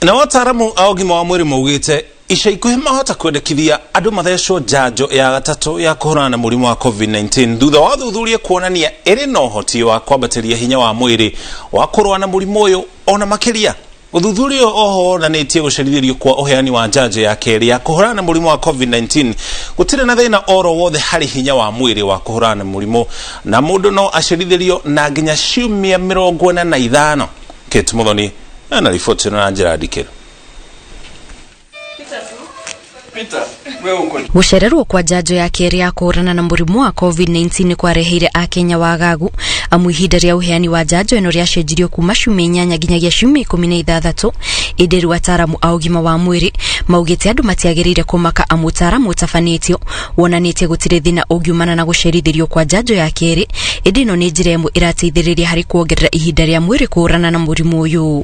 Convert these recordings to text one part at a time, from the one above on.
Nao ataaramu a ũgima wa mwĩrĩ maugĩte ica ikuhĩ mahota kwendekithia andũ mathecwo njanjo ya gatatũ ya kũhũrana na mũrimũ wa COVID-19 thutha wa ũthuthuria kuonania ĩrĩ na ũhoti wa kwambatĩria hinya wa mwĩrĩ wa kũrũa na mũrimũ ũyũ ona makĩria. Ũthuthuria ũyũ oho wonanĩtie gũcerithĩrio kwa ũheani wa njanjo ya kerĩ ya kũhũrana na mũrimũ wa COVID-19 gũtirĩ na thĩna oro wothe harĩ hinya wa mwĩrĩ wa kũhũrana na mũrimũ na mũndũ no acerithĩrio na nginya ciumia 45. Kate Muthoni ena riboti ĩno na njĩra ndikĩru. Gũcererwo kwa njanjo ya kerĩ ya kũhũrana na mũrimũ wa COVID-19 nĩ kwareheire Akenya wagagu amu ihinda rĩa ũheani wa njanjo ĩno rĩacenjirio kuma ciumia 8 nginyagia ciumia 16. Ĩndĩ rĩu ataaramu a ũgima wa mwĩrĩ maugĩte andũ matiagĩrĩire kũmaka amu ũtaaramu ũtabanĩtio wonanĩtie gũtirĩ thĩna ũngiumana na gũcerithĩrio kwa njanjo ya kerĩ, ĩndĩ ĩno nĩ njĩra ĩmwe ĩrateithĩrĩria harĩ kuongerera ihinda rĩa mwĩrĩ kũhũrana na mũrimũ ũyũ.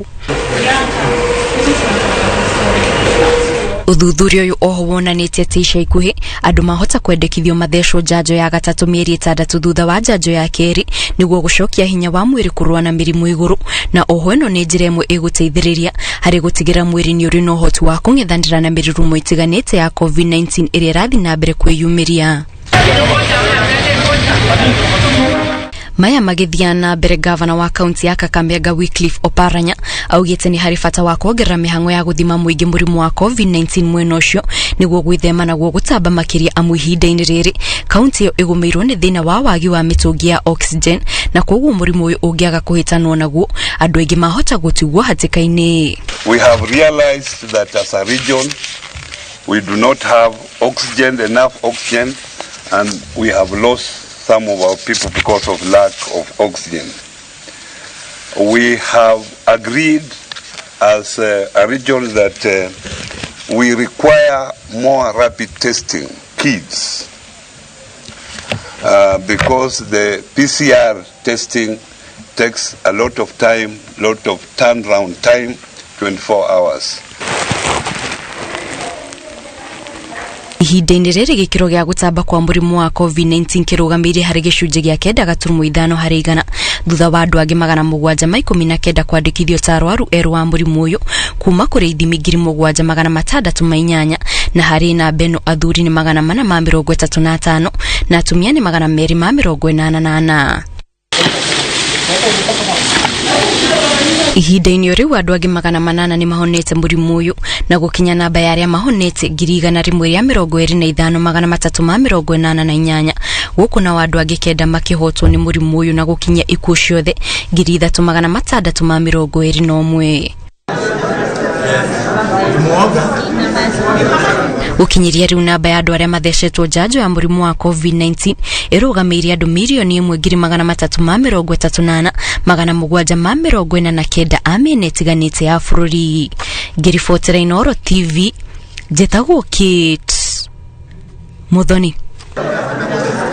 Ũthuthuria ũyũ oho wonanĩtie atĩ ica ikuhĩ andũ mahota kwendekithio mathecwo njanjo ya gatatũ mĩeri 6 thutha wa njanjo ya kerĩ nĩguo gũcokia hinya wa mwĩrĩ kũrũa na mĩrimũ igũrũ, na oho ĩno nĩ njĩra ĩmwe ĩgũteithĩrĩria harĩ gũtigĩra mwĩrĩ nĩ ũrĩ na ũhoti wa kũng'ethanĩra na mĩrurumo ĩtiganĩte ya COVID-19 ĩrĩa ĩrathiĩ na mbere kwĩyumĩria. Maya magĩthiĩ na mbere, gavana wa kaunti ya Kakamega Wycliffe Oparanya augĩte nĩ harĩ bata wa kuongerera mĩhang'o ya gũthima mũingĩ mũrimũ wa COVID-19 mwena ũcio nĩguo gwĩthema naguo gũtamba makĩria, amu ihinda-inĩ rĩrĩ kaunti ĩyo ĩgũmĩirwo nĩ thĩna wa wagi wa mĩtũngi ya oxygen, na koguo mũrimũ ũyũ ũngĩaga kũhĩtanwo naguo andũ aingĩ mahota gũtigwo hatĩka-inĩ. We have realized that as a region we do not have oxygen, enough oxygen, and we have lost some of our people because of lack of oxygen. We have agreed as a region that we require more rapid testing kits because the PCR testing takes a lot of time, lot of turnaround time, 24 hours. Ihinda-inĩ rĩrĩ gĩkĩro gĩa gũtamba kwa mũrimũ wa COVID-19 kĩrũgamĩire harĩ gĩcunjĩ gĩa 9.5 harĩ igana thutha wa andũ angĩ 719 kwandĩkithio ta arwaru erũ wa mũrimũ ũyũ kuma kũrĩ ithimi 7608, na harĩ namba ĩno athuri nĩ 435 na atumia nĩ 284. Ihinda-inĩ o rĩu andũ angĩ 800 nĩ mahonete mũrimũ ũyũ na gũkinya namba ya arĩa mahonete 125,388, gũkũ nao andũ angĩ 9 makĩhotwo nĩ mũrimũ ũyũ na gũkinyia ikuũ ciothe 3621. Gũkinyĩria rĩu namba ya andũ arĩa mathecetwo njanjo ya mũrimũ wa COVID-19 ĩrũgamĩire andũ 1,334,749 a mĩena ĩtiganĩte ya bũrũri. Ngĩribotera Inooro TV, njĩtagwo Kate Muthoni.